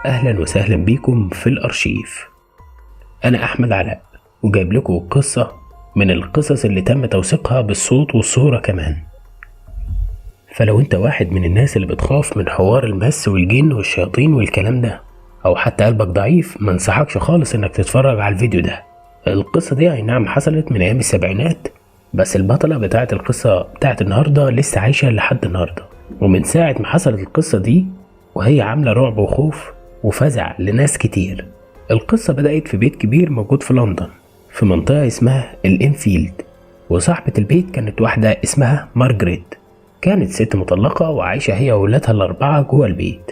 أهلا وسهلا بيكم في الأرشيف. أنا أحمد علاء وجايب لكم قصة من القصص اللي تم توثيقها بالصوت والصورة كمان. فلو انت واحد من الناس اللي بتخاف من حوار المس والجن والشياطين والكلام ده، أو حتى قلبك ضعيف، ما انصحكش خالص انك تتفرج على الفيديو ده. القصة دي اي نعم حصلت من ايام السبعينات، بس البطلة بتاعت القصة بتاعت النهاردة لسه عايشة لحد النهاردة، ومن ساعة ما حصلت القصة دي وهي عاملة رعب وخوف وفزع لناس كتير. القصة بدأت في بيت كبير موجود في لندن، في منطقة اسمها الإنفيلد، وصاحبة البيت كانت واحدة اسمها مارجريت. كانت ست مطلقة وعايشة هي وولادها الأربعة جوه البيت.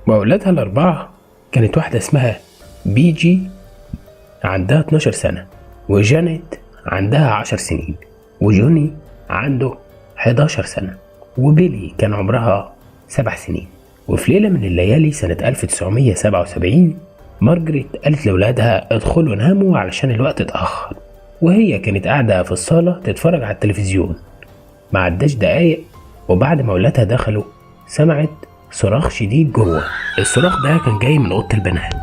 وأولادها الأربعة كانت واحدة اسمها بيجي عندها 12 سنة، وجانيت عندها 10 سنين، وجوني عنده 11 سنة، وبيلي كان عمرها 7 سنين. وفي ليلة من الليالي سنة 1977 مارجريت قالت لأولادها ادخلوا ناموا علشان الوقت اتأخر، وهي كانت قاعدة في الصالة تتفرج على التلفزيون. ما عداش دقايق وبعد ما أولادها دخلوا سمعت صراخ شديد جوه. الصراخ ده كان جاي من أوضة البنات.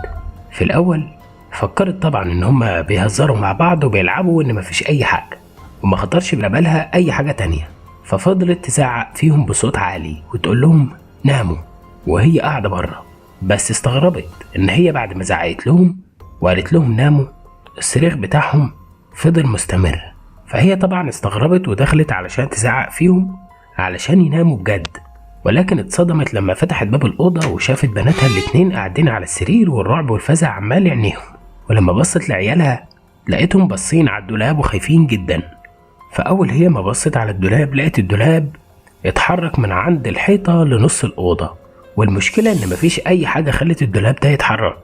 في الأول فكرت طبعا إن هما بيهزروا مع بعض وبيلعبوا وإن مفيش أي حاجة، وما خطرش بالها أي حاجة تانية، ففضلت تزعق فيهم بصوت عالي وتقول لهم ناموا وهي قاعدة بره. بس استغربت إن هي بعد ما زعقت لهم وقالت لهم ناموا الصريخ بتاعهم فضل مستمر. فهي طبعا استغربت ودخلت علشان تزعق فيهم علشان يناموا بجد، ولكن اتصدمت لما فتحت باب الأوضة وشافت بناتها الاتنين قاعدين على السرير والرعب والفزع عمال عينيهم. ولما بصت لعيالها لقيتهم باصين على الدولاب وخايفين جدا. فأول هي ما بصت على الدولاب لقيت الدولاب اتحرك من عند الحيطة لنص الأوضة، والمشكلة إن مفيش أي حاجة خلت الدولاب ده يتحرك.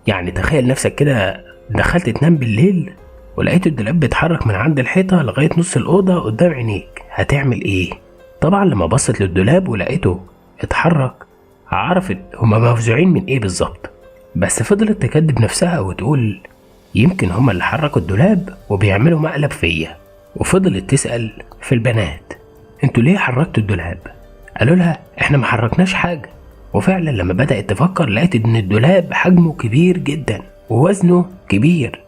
يعني تخيل نفسك كده دخلت تنام بالليل ولقيت الدولاب بيتحرك من عند الحيطة لغاية نص الأوضة قدام عينيك، هتعمل إيه؟ طبعا لما بصت للدولاب ولقيته اتحرك عرفت هما مفزوعين من إيه بالظبط، بس فضلت تكذب نفسها وتقول يمكن هما اللي حركوا الدولاب وبيعملوا مقلب فيا. وفضلت تسأل في البنات انتوا ليه حركتوا الدولاب؟ قالوا لها احنا ما حركناش حاجة. وفعلا لما بدأت تفكر لقيت ان الدولاب حجمه كبير جدا ووزنه كبير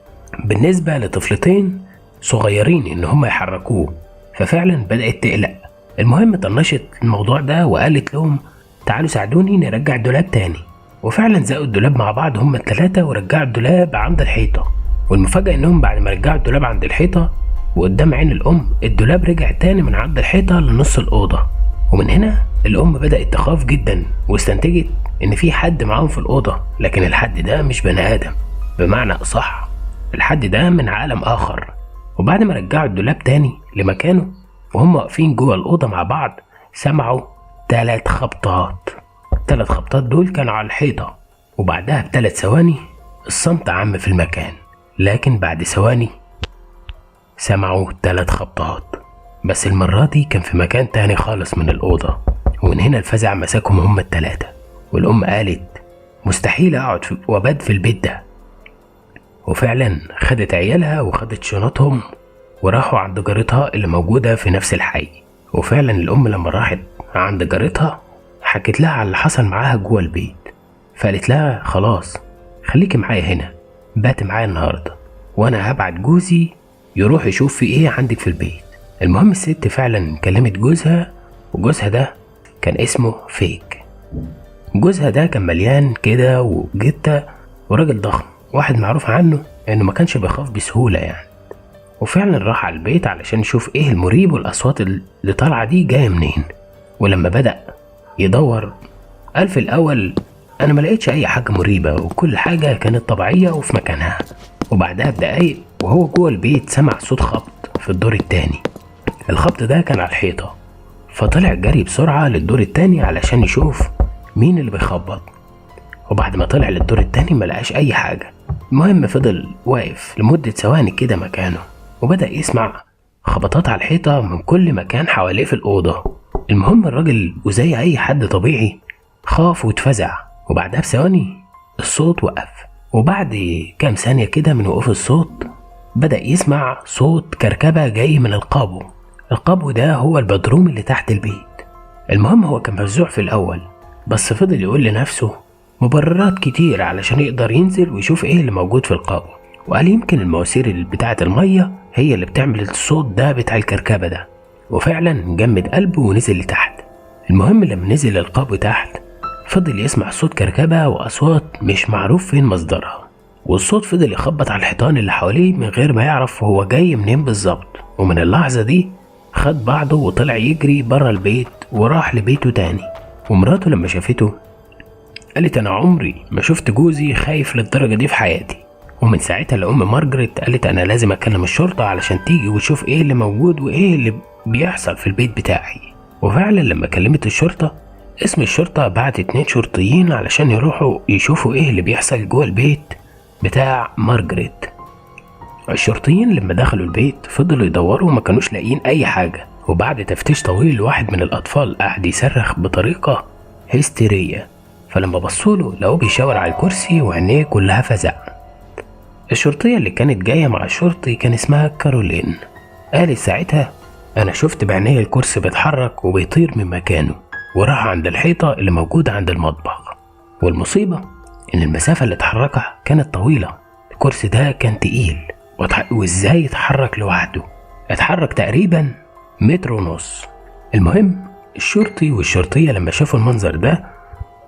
بالنسبة لطفلتين صغيرين ان هما يحركوه، ففعلا بدأت تقلق. المهم طنشت الموضوع ده وقالت لهم تعالوا ساعدوني نرجع الدولاب تاني. وفعلا زقوا الدولاب مع بعض هما التلاتة ورجعوا الدولاب عند الحيطة. والمفاجأة انهم بعد ما رجعوا الدولاب عند الحيطة وقدام عين الأم الدولاب رجع تاني من عند الحيطة لنص الأوضة. ومن هنا الأم بدأت تخاف جدا واستنتجت إن في حد معاهم في الأوضة، لكن الحد ده مش بني آدم، بمعنى أصح الحد ده من عالم آخر. وبعد ما رجعوا الدولاب تاني لمكانه وهم واقفين جوه الأوضة مع بعض سمعوا 3 خبطات. 3 خبطات دول كانوا على الحيطة، وبعدها ب3 ثواني الصمت عم في المكان، لكن بعد ثواني سمعوا 3 خبطات، بس المرة دي كان في مكان تاني خالص من الأوضة. ومن هنا الفزع مسكهم هما ال3. والأم قالت مستحيل أقعد وأبات في البيت ده. وفعلا خدت عيالها وخدت شنطهم وراحوا عند جارتها اللي موجودة في نفس الحي. وفعلا الأم لما راحت عند جارتها حكت لها على اللي حصل معاها جوه البيت، فقالت لها خلاص خليكي معايا هنا، بات معايا النهاردة وأنا هبعت جوزي يروح يشوف في ايه عندك في البيت. المهم الست فعلا كلمت جوزها، وجوزها ده كان اسمه فيك. جوزها ده كان مليان كده وجتة وراجل ضخم، واحد معروف عنه انه ما كانش بيخاف بسهولة يعني. وفعلا راح على البيت علشان يشوف ايه المريب والاصوات اللي طالعة دي جاية منين. ولما بدأ يدور قال في الاول انا ما لقيتش اي حاجة مريبة وكل حاجة كانت طبيعية وفي مكانها. وبعدها بدقايق وهو جوه البيت سمع صوت خبط في الدور التاني. الخبط ده كان على الحيطة، فطلع جري بسرعة للدور التاني علشان يشوف مين اللي بيخبط. وبعد ما طلع للدور التاني ما لقاش أي حاجة. المهم فضل واقف لمدة ثواني كده مكانه، وبدأ يسمع خبطات على الحيطة من كل مكان حواليه في الأوضة. المهم الراجل وزي أي حد طبيعي خاف واتفزع، وبعدها بثواني الصوت وقف. وبعد كام ثانية كده من وقوف الصوت بدأ يسمع صوت كركبة جاي من القابو. القابو ده هو البدروم اللي تحت البيت. المهم هو كان مفزوع في الأول، بس فضل يقول لنفسه مبررات كتير علشان يقدر ينزل ويشوف ايه اللي موجود في القابو، وقال يمكن المواسير اللي بتاعة المية هي اللي بتعمل الصوت ده بتاع الكركبة ده. وفعلا جمد قلبه ونزل لتحت. المهم لما نزل القابو تحت فضل يسمع صوت كركبة وأصوات مش معروف فين مصدرها، والصوت فضل يخبط على الحيطان اللي حواليه من غير ما يعرف هو جاي منين بالظبط. ومن اللحظة دي خد بعضه وطلع يجري برا البيت وراح لبيته تاني. ومراته لما شافته قالت أنا عمري ما شفت جوزي خايف للدرجة دي في حياتي. ومن ساعتها الأم مارجريت قالت أنا لازم أكلم الشرطة علشان تيجي وتشوف إيه اللي موجود وإيه اللي بيحصل في البيت بتاعي. وفعلا لما كلمت الشرطة، اسم الشرطة بعت 2 شرطيين علشان يروحوا يشوفوا إيه اللي بيحصل جوه البيت بتاع مارجريت. الشرطيين لما دخلوا البيت فضلوا يدوروا وما كانوش لاقيين أي حاجة. وبعد تفتيش طويل واحد من الأطفال قعد يصرخ بطريقة هستيرية، فلما بصوله لقوه بيشاور على الكرسي وعينيه كلها فزع. الشرطية اللي كانت جاية مع الشرطي كان اسمها كارولين، قالت ساعتها أنا شفت بعيني الكرسي بيتحرك وبيطير من مكانه وراح عند الحيطة اللي موجودة عند المطبخ. والمصيبة إن المسافة اللي اتحركها كانت طويلة، الكرسي ده كان تقيل وإزاي اتحرك لوحده؟ اتحرك تقريبا 1.5 متر. المهم الشرطي والشرطية لما شافوا المنظر ده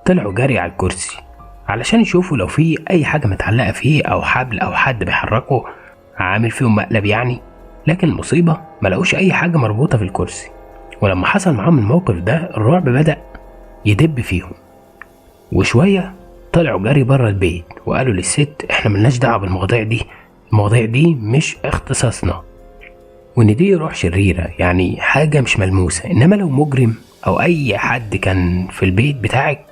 طلعوا جري على الكرسي علشان يشوفوا لو في أي حاجة متعلقة فيه أو حبل أو حد بيحركه عامل فيهم مقلب يعني. لكن المصيبة ما لقوش أي حاجة مربوطة في الكرسي. ولما حصل معاهم الموقف ده الرعب بدأ يدب فيهم، وشوية طلعوا جري بره البيت وقالوا للست احنا ملناش دعوة بالمواضيع دي، المواضيع دي مش اختصاصنا، وان دي روح شريرة يعني حاجة مش ملموسة، انما لو مجرم او اي حد كان في البيت بتاعك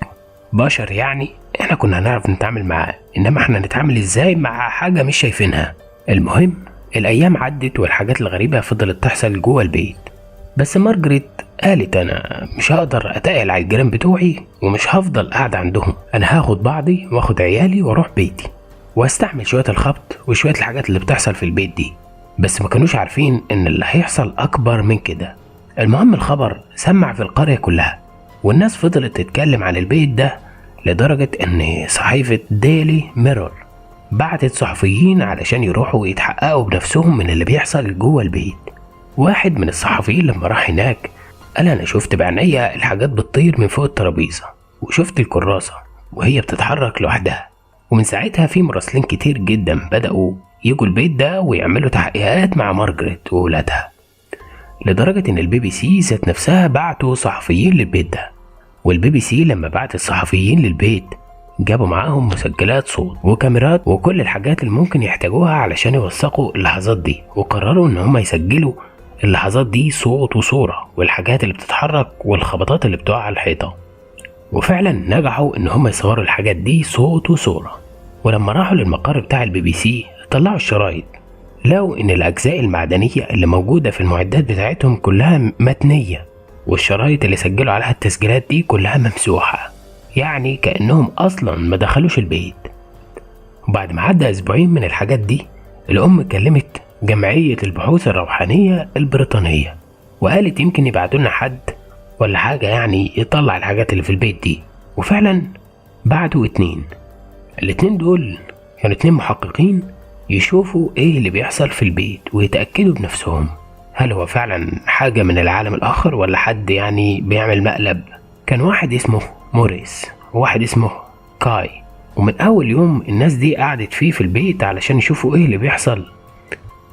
بشر يعني احنا كنا هنعرف نتعامل معاه، انما احنا نتعامل ازاي مع حاجة مش شايفينها. المهم الايام عدت والحاجات الغريبة فضلت تحصل جوه البيت، بس مارجريت قالت انا مش هقدر اتقل على الجيران بتوعي ومش هفضل قاعدة عندهم، انا هاخد بعضي واخد عيالي واروح بيتي واستحمل شوية الخبط وشوية الحاجات اللي بتحصل في البيت دي. بس ما كانوش عارفين ان اللي هيحصل اكبر من كده. المهم الخبر سمع في القرية كلها والناس فضلت تتكلم عن البيت ده، لدرجة ان صحيفة ديلي ميرور بعتت صحفيين علشان يروحوا يتحققوا بنفسهم من اللي بيحصل جوه البيت. واحد من الصحفيين لما راح هناك قال انا شفت بعينيا الحاجات بتطير من فوق الترابيزة وشفت الكراسة وهي بتتحرك لوحدها. ومن ساعتها في مراسلين كتير جدا بدأوا يجوا البيت ده ويعملوا تحقيقات مع مارجريت وولادها، لدرجة ان البي بي سي ذات نفسها بعتوا صحفيين للبيت ده. والبي بي سي لما بعت الصحفيين للبيت جابوا معاهم مسجلات صوت وكاميرات وكل الحاجات اللي ممكن يحتاجوها علشان يوثقوا اللحظات دي، وقرروا ان هم يسجلوا اللحظات دي صوت وصورة والحاجات اللي بتتحرك والخبطات اللي بتقع على الحيطة. وفعلا نجحوا ان هم يصوروا الحاجات دي صوت وصورة. ولما راحوا للمقر بتاع البي بي سي طلعوا الشرايط، لقوا ان الاجزاء المعدنية اللي موجودة في المعدات بتاعتهم كلها متنية، والشرايط اللي سجلوا عليها التسجيلات دي كلها ممسوحة، يعني كأنهم اصلا ما دخلوش البيت. وبعد ما عدى اسبوعين من الحاجات دي الام كلمت جمعية البحوث الروحانية البريطانية وقالت يمكن يبعتوا لنا حد ولا حاجة يعني يطلع الحاجات اللي في البيت دي. وفعلا بعتوا 2، الاتنين دول كانوا 2 محققين يشوفوا ايه اللي بيحصل في البيت ويتأكدوا بنفسهم هل هو فعلا حاجة من العالم الآخر ولا حد يعني بيعمل مقلب. كان واحد اسمه موريس وواحد اسمه كاي، ومن أول يوم الناس دي قعدت فيه في البيت علشان يشوفوا ايه اللي بيحصل.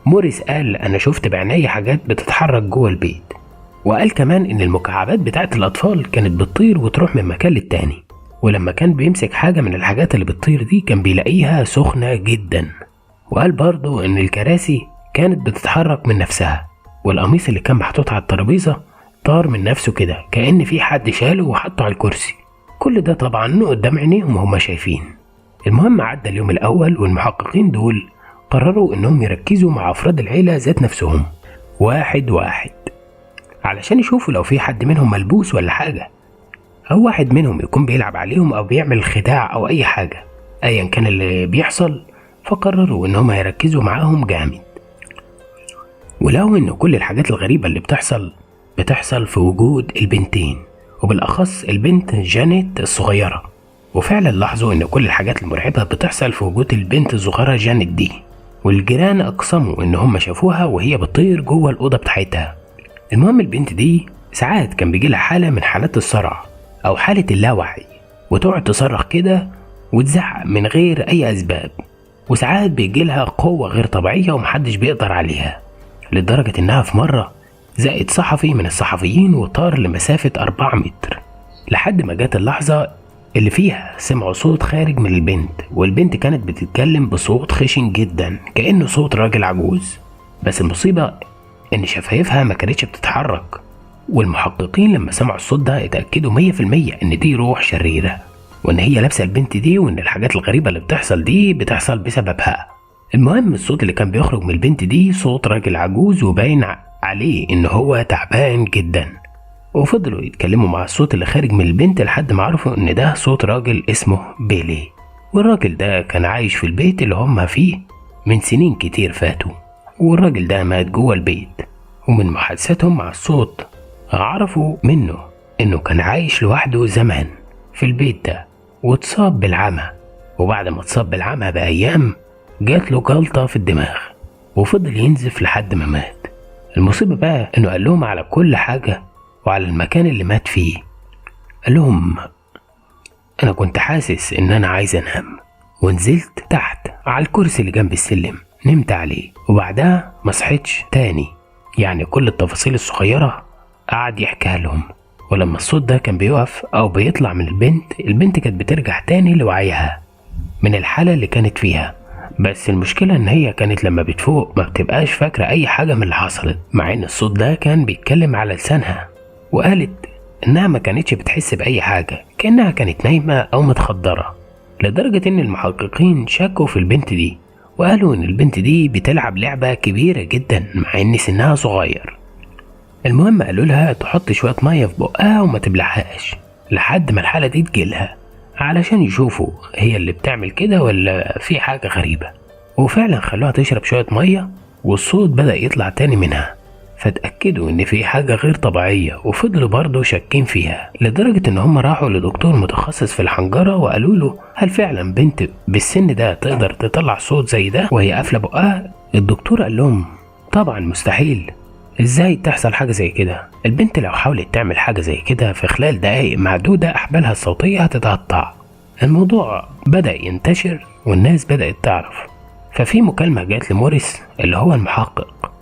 موريس قال أنا شفت بعيني حاجات بتتحرك جوه البيت، وقال كمان إن المكعبات بتاعت الأطفال كانت بتطير وتروح من مكان للتاني، ولما كان بيمسك حاجة من الحاجات اللي بتطير دي كان بيلاقيها سخنة جدا. وقال برضو إن الكراسي كانت بتتحرك من نفسها، والقميص اللي كان محطوط على الترابيزة طار من نفسه كده كأن في حد شاله وحطه على الكرسي. كل ده طبعا قدام عينيهم وهم شايفين. المهم عدى اليوم الأول والمحققين دول قرروا إنهم يركزوا مع أفراد العيلة ذات نفسهم واحد واحد علشان يشوفوا لو في حد منهم ملبوس ولا حاجة، أو واحد منهم يكون بيلعب عليهم أو بيعمل خداع أو أي حاجة أيا كان اللي بيحصل. فقرروا إنهم هيركزوا معاهم جامد، ولو إن كل الحاجات الغريبة اللي بتحصل في وجود البنتين، وبالأخص البنت جانيت الصغيرة. وفعلا لاحظوا إن كل الحاجات المرعبة بتحصل في وجود البنت الصغيرة جانيت دي، والجيران أقسموا إن هم شافوها وهي بتطير جوه الأوضة بتاعتها. المهم البنت دي ساعات كان بيجيلها حالة من حالات الصرع أو حالة اللاوعي، وتقعد تصرخ كده وتزعق من غير أي أسباب، وساعات بيجيلها قوة غير طبيعية ومحدش بيقدر عليها، لدرجة إنها في مرة زقت صحفي من الصحفيين وطار لمسافة 4 متر، لحد ما جت اللحظة اللي فيها سمعوا صوت خارج من البنت، والبنت كانت بتتكلم بصوت خشن جدا كأنه صوت راجل عجوز، بس المصيبة إن شفايفها ما كانتش بتتحرك. والمحققين لما سمعوا الصوت ده اتأكدوا 100% إن دي روح شريرة، وإن هي لابسة البنت دي، وإن الحاجات الغريبة اللي بتحصل دي بتحصل بسببها. المهم الصوت اللي كان بيخرج من البنت دي صوت راجل عجوز، وباين عليه إن هو تعبان جدا. وفضلوا يتكلموا مع الصوت اللي خارج من البنت لحد ما عرفوا إن ده صوت راجل اسمه بيلي، والراجل ده كان عايش في البيت اللي هم فيه من سنين كتير فاتوا، والراجل ده مات جوه البيت. ومن محادثتهم مع الصوت عرفوا منه إنه كان عايش لوحده زمان في البيت ده، واتصاب بالعمى، وبعد ما اتصاب بالعمى بأيام جات له جلطة في الدماغ وفضل ينزف لحد ما مات. المصيبة بقى إنه قال لهم على كل حاجة وعلى المكان اللي مات فيه. قال لهم أنا كنت حاسس إن أنا عايز أنام، ونزلت تحت على الكرسي اللي جنب السلم نمت عليه، وبعدها ما صحيتش تاني. يعني كل التفاصيل الصغيرة قعد يحكيها لهم. ولما الصوت ده كان بيقف أو بيطلع من البنت، البنت كانت بترجع تاني لوعيها من الحالة اللي كانت فيها. بس المشكلة إن هي كانت لما بتفوق ما بتبقاش فاكرة أي حاجة من اللي حصلت، مع إن الصوت ده كان بيتكلم على لسانها. وقالت إنها ما كانتش بتحس بأي حاجة، كأنها كانت نايمة أو متخدرة، لدرجة إن المحققين شكوا في البنت دي وقالوا إن البنت دي بتلعب لعبة كبيرة جدا مع إن سنها صغير. المهم قالوا لها تحط شوية مية في بقها وما تبلعهاش لحد ما الحالة دي تجيلها، علشان يشوفوا هي اللي بتعمل كده ولا في حاجة غريبة. وفعلا خلوها تشرب شوية مية والصوت بدأ يطلع تاني منها، فتأكدوا إن في حاجة غير طبيعية، وفضلوا برضه شاكين فيها، لدرجة إن هم راحوا لدكتور متخصص في الحنجرة وقالوا له هل فعلا بنت بالسن ده تقدر تطلع صوت زي ده وهي قافلة بقها؟ الدكتور قال لهم طبعا مستحيل، ازاي تحصل حاجة زي كده؟ البنت لو حاولت تعمل حاجة زي كده في خلال دقايق معدودة أحبالها الصوتية هتتقطع. الموضوع بدأ ينتشر والناس بدأت تعرف. ففي مكالمة جات لموريس اللي هو المحقق،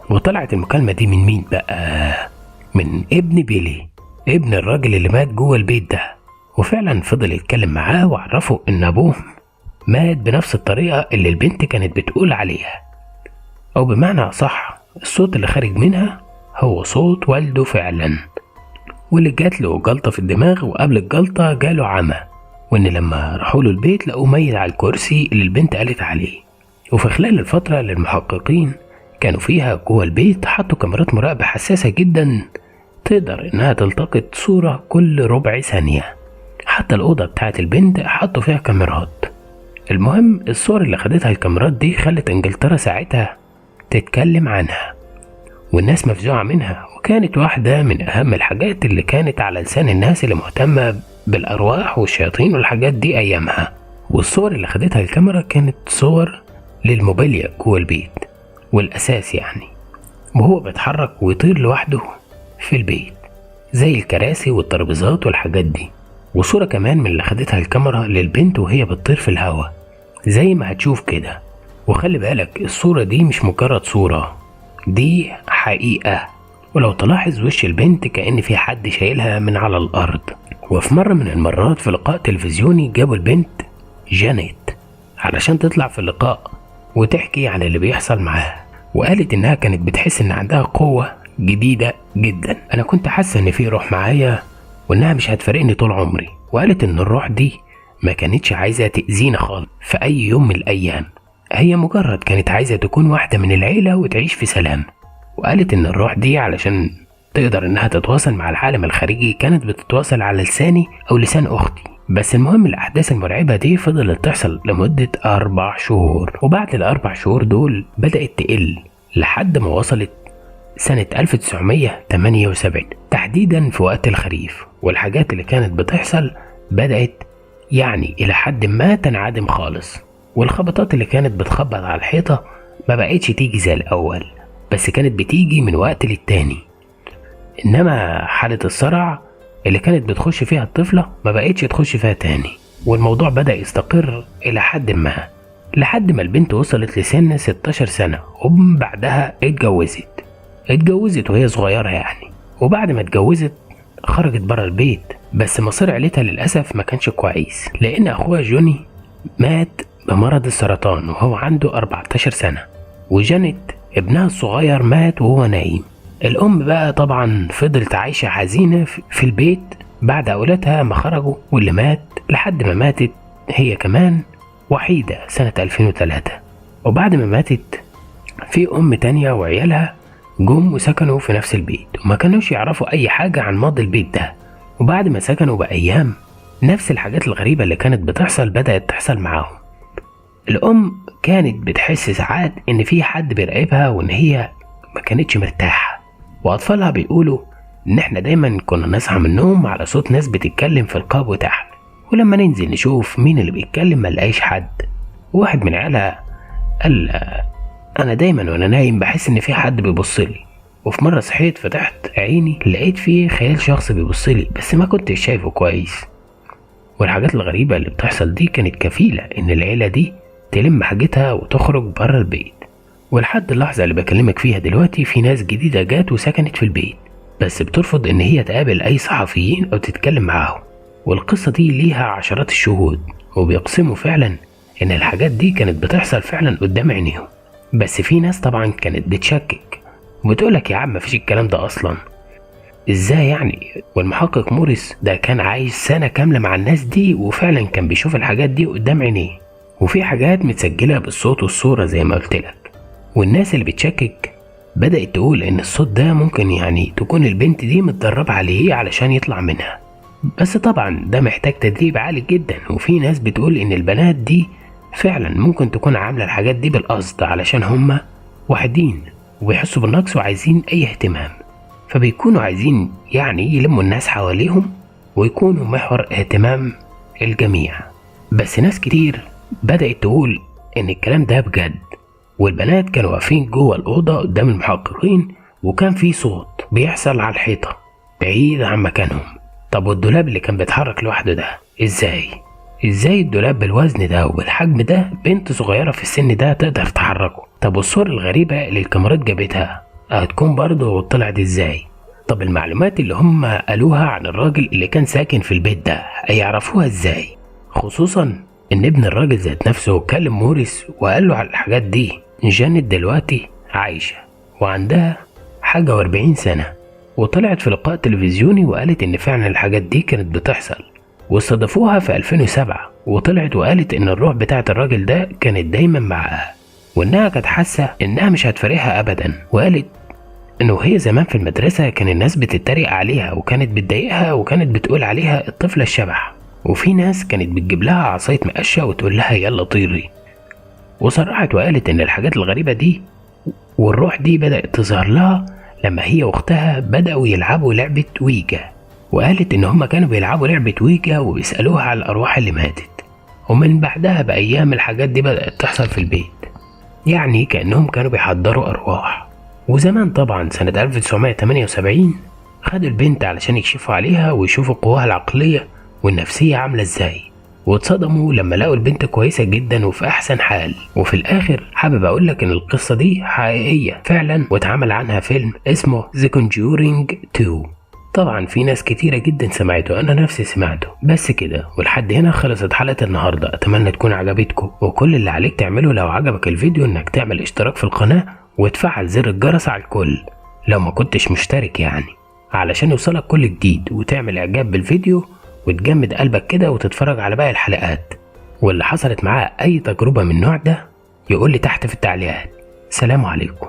وطلعت المكالمة دي من مين بقى؟ من ابن بيلي، ابن الراجل اللي مات جوه البيت ده. وفعلا فضل يتكلم معاه وعرفه ان ابوه مات بنفس الطريقة اللي البنت كانت بتقول عليها، او بمعنى صح الصوت اللي خارج منها هو صوت والده فعلا، واللي جات له جلطة في الدماغ وقبل الجلطة جاله عمى، وان لما راحوا له البيت لقوه ميت على الكرسي اللي البنت قالت عليه. وفي خلال الفترة اللي المحققين كانوا فيها جوه البيت حطوا كاميرات مراقبة حساسة جدا تقدر انها تلتقط صورة كل ربع ثانية، حتى الأوضة بتاعت البنت حطوا فيها كاميرات. المهم الصور اللي خدتها الكاميرات دي خلت انجلترا ساعتها تتكلم عنها والناس مفزوعة منها، وكانت واحدة من أهم الحاجات اللي كانت على لسان الناس اللي مهتمة بالأرواح والشياطين والحاجات دي أيامها. والصور اللي خدتها الكاميرا كانت صور للموبيليا جوه البيت والأساس يعني، وهو بيتحرك ويطير لوحده في البيت زي الكراسي والترابيزات والحاجات دي. وصورة كمان من اللي خدتها الكاميرا للبنت وهي بتطير في الهواء زي ما هتشوف كده. وخلي بالك الصورة دي مش مجرد صورة، دي حقيقة، ولو تلاحظ وش البنت كأن في حد شايلها من على الأرض. وفي مرة من المرات في لقاء تلفزيوني جابوا البنت جانيت علشان تطلع في اللقاء وتحكي عن اللي بيحصل معاها، وقالت إنها كانت بتحس إن عندها قوة جديدة جدا، أنا كنت حاسة إن في روح معايا وإنها مش هتفارقني طول عمري. وقالت إن الروح دي ما كانتش عايزة تأذينا خالص في أي يوم من الأيام، هي مجرد كانت عايزة تكون واحدة من العيلة وتعيش في سلام. وقالت إن الروح دي علشان تقدر إنها تتواصل مع العالم الخارجي كانت بتتواصل على لساني أو لسان أختي. بس المهم الأحداث المرعبة دي فضلت تحصل لمدة 4 شهور، وبعد ال4 شهور دول بدأت تقل لحد ما وصلت سنة 1978 تحديدا في وقت الخريف، والحاجات اللي كانت بتحصل بدأت يعني إلى حد ما تنعدم خالص، والخبطات اللي كانت بتخبط على الحيطة ما بقتش تيجي زي الأول، بس كانت بتيجي من وقت للتاني. إنما حالة الصرع اللي كانت بتخش فيها الطفلة ما بقتش تخش فيها تاني، والموضوع بدأ يستقر إلى حد ما، لحد ما البنت وصلت لسن 16 سنة، ومن بعدها اتجوزت وهي صغيرة يعني. وبعد ما اتجوزت خرجت برا البيت، بس مصير عيلتها للأسف ما كانش كويس، لأن أخوها جوني مات بمرض السرطان وهو عنده 14 سنة، وجانيت ابنها الصغير مات وهو نايم. الأم بقى طبعا فضلت عايشة حزينة في البيت بعد أولادها ما خرجوا واللي مات، لحد ما ماتت هي كمان وحيدة سنة 2003. وبعد ما ماتت في أم تانية وعيالها جم وسكنوا في نفس البيت، وما كانوش يعرفوا أي حاجة عن ماضي البيت ده. وبعد ما سكنوا بأيام نفس الحاجات الغريبة اللي كانت بتحصل بدأت تحصل معاهم. الأم كانت بتحس ساعات إن في حد بيراقبها وإن هي ما كانتش مرتاحة، وأطفالها بيقولوا إن إحنا دايما كنا نصحى من النوم على صوت ناس بتتكلم في القابو تحت، ولما ننزل نشوف مين اللي بيتكلم ما نلاقيش حد. واحد من عيالها قال أنا دايما وأنا نايم بحس إن في حد بيبصلي، وفي مرة صحيت فتحت عيني لقيت فيه خيال شخص بيبصلي بس ما كنتش شايفه كويس. والحاجات الغريبة اللي بتحصل دي كانت كفيلة إن العيلة دي تلم حاجتها وتخرج بره البيت. ولحد اللحظة اللي بكلمك فيها دلوقتي في ناس جديدة جات وسكنت في البيت، بس بترفض إن هي تقابل أي صحفيين أو تتكلم معاهم. والقصة دي ليها عشرات الشهود، وبيقسموا فعلا إن الحاجات دي كانت بتحصل فعلا قدام عينيهم. بس في ناس طبعا كانت بتشكك وبتقولك يا عم مفيش الكلام ده أصلا، إزاي يعني؟ والمحقق موريس ده كان عايش سنة كاملة مع الناس دي، وفعلا كان بيشوف الحاجات دي قدام عينيه، وفي حاجات متسجلة بالصوت والصورة زي ما قلت لك. والناس اللي بتشكك بدأت تقول إن الصوت ده ممكن يعني تكون البنت دي متدربة عليه علشان يطلع منها، بس طبعا ده محتاج تدريب عالي جدا. وفي ناس بتقول إن البنات دي فعلا ممكن تكون عاملة الحاجات دي بالقصد علشان هما وحدين وبيحسوا بالنقص وعايزين أي اهتمام، فبيكونوا عايزين يعني يلموا الناس حواليهم ويكونوا محور اهتمام الجميع. بس ناس كتير بدأت تقول إن الكلام ده بجد، والبنات كانوا واقفين جوه الأوضة قدام المحققين، وكان في صوت بيحصل على الحيطة بعيد عن مكانهم. طب والدولاب اللي كان بيتحرك لوحده ده إزاي؟ إزاي الدولاب بالوزن ده وبالحجم ده بنت صغيرة في السن ده تقدر تحركه؟ طب والصور الغريبة اللي الكاميرات جابتها هتكون برضه طلعت إزاي؟ طب المعلومات اللي هم قالوها عن الراجل اللي كان ساكن في البيت ده هيعرفوها إزاي؟ خصوصا إن ابن الراجل ذات نفسه كلم موريس وقال له على الحاجات دي. جانيت دلوقتي عايشة وعندها حاجة و40 سنة، وطلعت في لقاء تلفزيوني وقالت إن فعلا الحاجات دي كانت بتحصل، واستضافوها في 2007، وطلعت وقالت إن الروح بتاعت الراجل ده كانت دايما معاها، وإنها كانت حاسة إنها مش هتفارقها أبدا. وقالت إنه هي زمان في المدرسة كان الناس بتتريق عليها وكانت بتضايقها وكانت بتقول عليها الطفلة الشبح، وفي ناس كانت بتجيب لها عصاية مقشة وتقول لها يلا طيري. وصرحت وقالت إن الحاجات الغريبة دي والروح دي بدأت تظهر لها لما هي واختها بدأوا يلعبوا لعبة ويجا، وقالت إن هما كانوا بيلعبوا لعبة ويجا وبيسألوها على الأرواح اللي ماتت، ومن بعدها بأيام الحاجات دي بدأت تحصل في البيت، يعني كأنهم كانوا بيحضروا أرواح. وزمان طبعا سنة 1978 خدوا البنت علشان يكشفوا عليها ويشوفوا قواها العقلية والنفسية عاملة ازاي، واتصدموا لما لقوا البنت كويسة جدا وفي أحسن حال. وفي الآخر حابب أقولك إن القصة دي حقيقية فعلا، واتعمل عنها فيلم اسمه The Conjuring 2. طبعا في ناس كتيرة جدا سمعته، أنا نفسي سمعته. بس كده، ولحد هنا خلصت حلقة النهاردة. أتمنى تكون عجبتكم، وكل اللي عليك تعمله لو عجبك الفيديو إنك تعمل اشتراك في القناة وتفعل زر الجرس على الكل لو ما كنتش مشترك يعني، علشان يوصلك كل جديد، وتعمل إعجاب بالفيديو وتجمد قلبك كده وتتفرج على باقي الحلقات. واللي حصلت معاه أي تجربة من النوع ده يقول لي تحت في التعليقات. سلام عليكم.